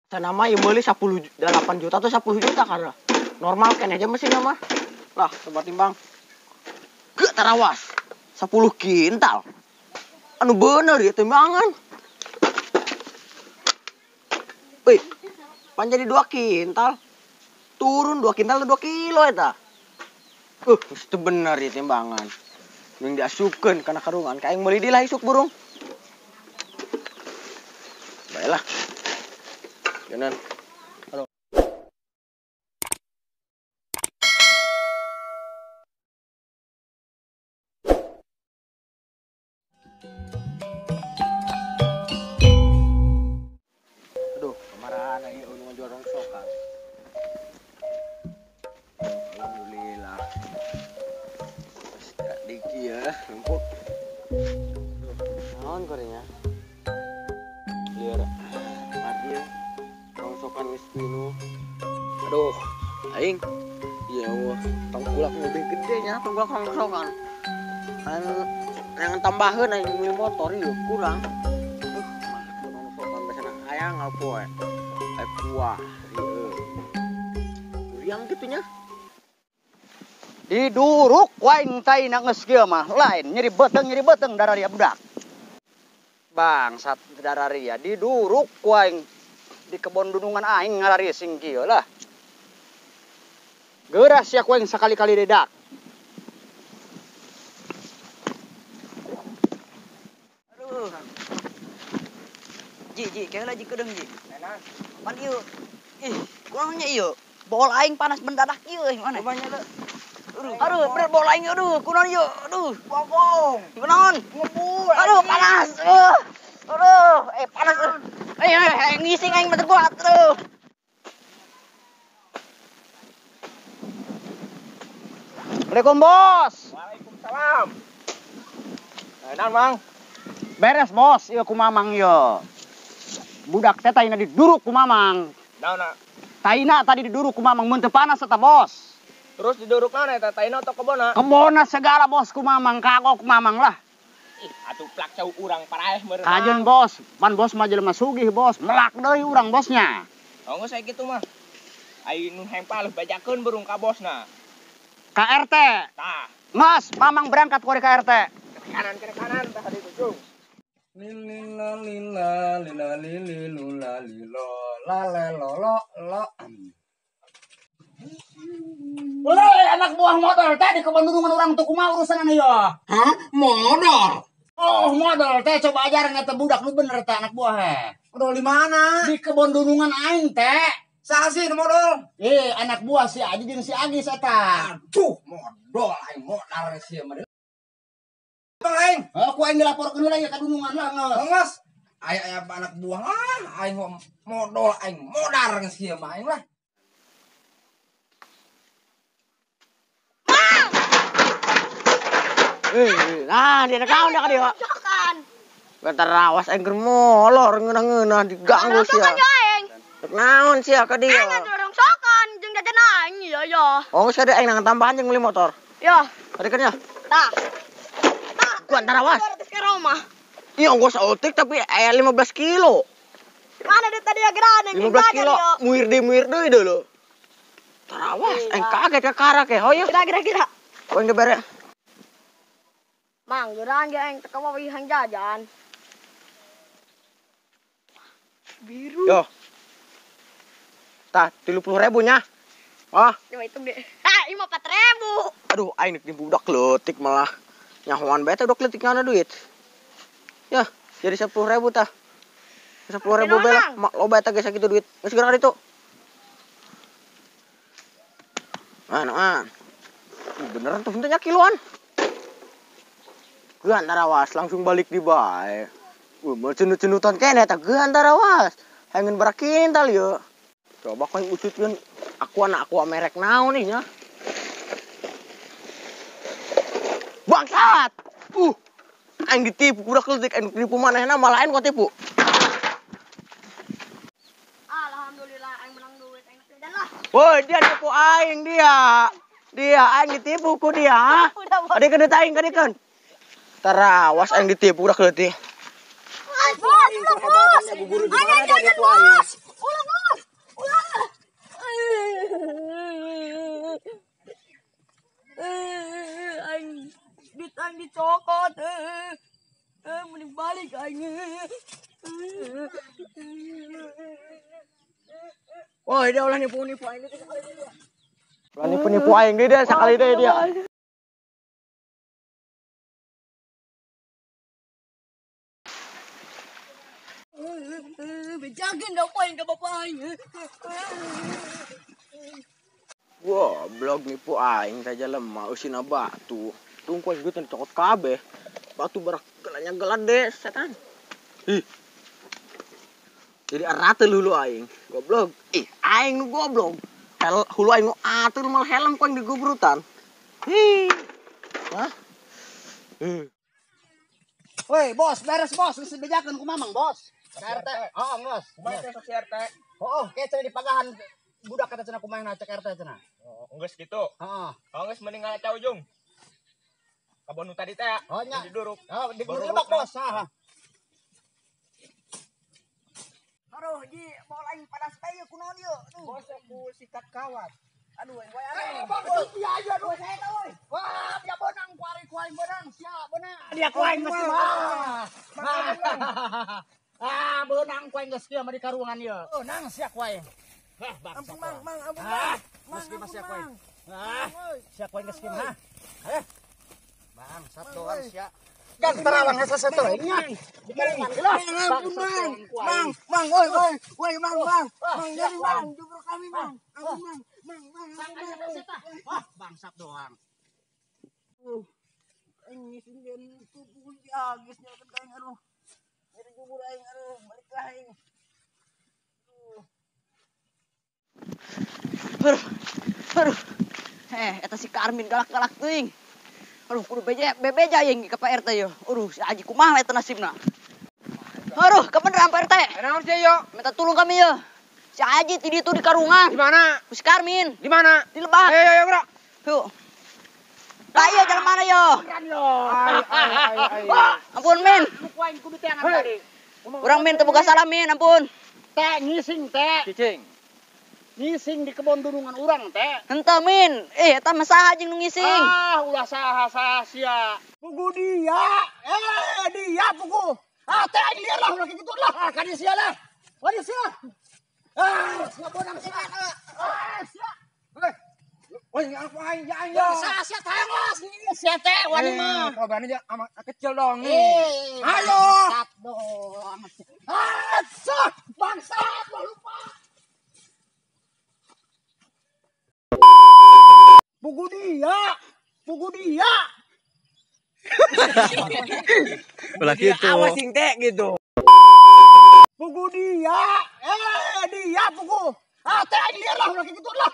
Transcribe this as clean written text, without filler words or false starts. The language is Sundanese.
Nama ieu meuli 10 8 juta atau 10 juta karena normal kan aja mesinnya mah. Lah, coba timbang. Gek tarawas. 10 kintal. Anu bener ya timbangan. Wih, pan jadi 2 kintal. Turun 2 kintal 2 kilo eta. Itu bener ya timbangan. Yang diasupkeun kana karungan ka aing meuli deui lah isuk burung. Baiklah. Jalan. Halo. Aduh, kemarahan lagi nu ngajual rongsokan. Alhamdulillah. Diki ya, numpuk. Naon korenya? Liar. Mati ya. Rongsokan geus pinuh. Aduh, aing. Ya Allah, tongkulak lebih gede nya, tongkulak rongsokan. Yang tambaheun aing beli motor ieu kurang. Mah rongsokan biasana hayang ngapoe. Ai kuah ieu. Uriang kitu nya. Diduruk waing taina geus kieu mah lain nyeri beuteung dararia budak. Bangsat dararia diduruk waing di kebon dunungan aing ngararising kieu lah. Geura sia ku aing sakali-kali dedak. Aduh. Ji, ji, keula ji kedeung ji. Pan ieu. Ih, kunaon nya ieu? Bol aing panas mendadak ieu euy mana? Kumanya leuh. Aduh, bener bol aing aduh, kunaon ieu? Aduh, bokong. Kunaon? Ngebul. Aduh, panas. Aduh, panas. Ngising aing mah kuat. Aduh. Assalamualaikum, Bos. Waalaikumsalam. Nah, Mang. Beres, Bos. Ieu ku Mamang ieu. Budak teh taina diduruk ku Mamang. Naon? Taina tadi diduruk ku Mamang mun teu panas eta, Bos. Terus diduruk mana eta taina atau kebona? Kebona segala bos ku Mamang, kagok Mamang lah. Ih, atuh plak cau urang paraeh meureun. Kajeun bos, pan bos mah jelema sugih bos, melak deui urang bosnya. Oh geus sakitu mah. Ai nu hempal bajakeun burung ka bosna. Ka RT. Tah. Mas, Mamang berangkat ku ka RT. Ke kanan tah di ujung. Lila lila lila lili lula lilo la le lo lo lo. Woi, anak buah modal teh di kebon dunungan urang tuh kumaha urusan ieu? Hah? Modal? Oh, modal teh coba ajaran eta budak nu bener teh anak buah he. Modal di mana? Di kebon dunungan aing teh. Saha sih modal? Anak buah si Aji jeung si Agis eta. Aduh, modal aing modal sih mah. Aing. Heuh, ku aing dilaporkeun heula ieu ka dunungan lah geus. Geus. Aya aya anak buah lah, aing modal aing modar geus ieu mah aing lah. Nah, dia naon dia ka dieu. Rongsokan. Bentar rawas aing keur molor ngeunah-ngeunah diganggu sia. Rongsokan yo aing. Naon sia ka dieu? Aing rongsokan jeung jajan aing iya ya. Oh, geus ada aing nang tambahan jeung meuli motor. Yo. Tadi kan ya? Tah. Tah. Ku antara awas. 200 ke rumah. Iya, ongkos saeutik tapi aya 15 kilo. Mana duit tadi ya geran 15 kilo. Muir deui deui lho. Tarawas aing kaget ka karak ya. Hoyo. Kira-kira. Ku aing dibere. Mang, geran ge aing teu kawawi hang jajan. Biru. Yo. Tah, 30.000 nya. Ah. Coba hitung deh. Ah, ieu mah 4.000. Aduh, aing nek budak leutik malah. Nyahoan bae teh budak leutik ngana duit. Ya, jadi 10.000 tah. 10.000 bae lah. Loba eta ge sakitu duit. Geus geura ka ditu. Nah. Beneran tuh henteu nya kiloan. Geun tarawas langsung balik di bae. Wah, cenut-cenutan kene eta geun tarawas. Hayang barakintal ieu. Coba kau ucutkeun aku anak aku merek naon nih nya. Bangsat. Aing ditipu budak leutik, aing ditipu manehna malah aing kok tipu. Alhamdulillah aing menang duit, aing jajan lah. Woi, dia nipu aing dia. Dia aing ditipu ku dia. Adekeun duit aing kadekeun. Tarawas aing ditipu budak leutik. Bos, ulah bos. Aing jajan bos. Ulah bos. Woi, dia ulah nipu-nipu aing deui sakali deui dia. Ulah nipu-nipu aing deui dia sakali deui dia. Bejakeun da ku aing ka bapak aing. Wah, blog nipu aing saja lemah eusina batu. Tungku aing duit dicokot kabeh. Batu barak gelanya gelade setan. Ih. Jadi arateul hulu aing. Goblok. Ih, aing nu goblok. Hel hulu aing nu ateul mal helm ku aing digubrutan. Hi. Hah? Woi, bos, beres bos, geus dibejakeun ku mamang, bos. Ka RT. Heeh, geus. Kumaha teh sok si RT? Heeh, ke cenah di pagahan budak kata cenah kumaha cek RT cenah. Oh, geus kitu. Heeh. Oh, geus mending ngalaca ujung. Kabon nu tadi teh. Oh, nya. Diduruk. Oh, diduruk bos. Heeh. Aduh, ji, bawa aing panas bae kunaon ieu? Aduh. Bos ku sikat kawat. Aduh, aing wae aduh. Bos, iya aja aduh. Saya tahu euy. Wah, dia benang ku ari ku aing benang, sia benang. Dia ku aing geus mah. Ah, benang ku aing geus kieu mah di karungan ieu. Benang sia ku aing. Hah, bangsa. Ampun, Mang, Mang, ampun, Mang. Geus kieu mah sia ku aing. Ah, sia ku aing geus kieu mah. Eh. Bangsat doang sia. Kan terawang hese teuing nya. Di karungan geus. Ampun, Mang. Mang, Mang, oi, oi. Woi, Mang, Mang. Mang, jadi Mang, jubruk kami, Mang. Ampun, Mang. Mang, Mang, ampun, Mang. Wah, bangsat doang. Aing ngising den pukul si Agis nyalakan ka aing aduh. Nyeri jubur aing aduh, balik ka aing. Aduh. Aduh. Eta si Karmin galak-galak teuing. Aduh, kudu bebeja aing ka Pak RT yo. Aduh, si Aji kumaha eta nasibna. Aduh, kebeneran Pak RT. Naon sih yo? Minta tolong kami yo. Si Aji ti ditu di karungan. Di mana? Ku si Karmin. Di mana? Di lebak. Ayo ayo bro. Yuk. Lah iya jalan mana yo? Ayo. Ampun Min. Nu ku aing kudu teangan tadi. Urang Min teu boga salah Min, ampun. Teh ngising teh. Cicing. Ngising di kebon dunungan urang teh. Henteu Min. Eh eta mah saha jeung nu ngising? Ah, ulah saha-saha sia. Pugu dia. Eh, dia pugu. Ah, teh aing lieur lah ulah kitu lah. Ah, ka dieu sia lah. Ka dieu sia. Ah, sia bonang sia. Ah, sia. Woi, aku aing ya aing ya. Sia sia teh lah, sia teh wani mah. Kalau berani aja sama kecil dong nih. Ayo. Bangsat doang. Ah, sia, bangsat lah lupa. Pugu dia, pugu dia. Ulah gitu. Awas sing teh gitu. Pugu dia, eh dia pugu. Ah, teh aing lieur lah ulah kitu lah.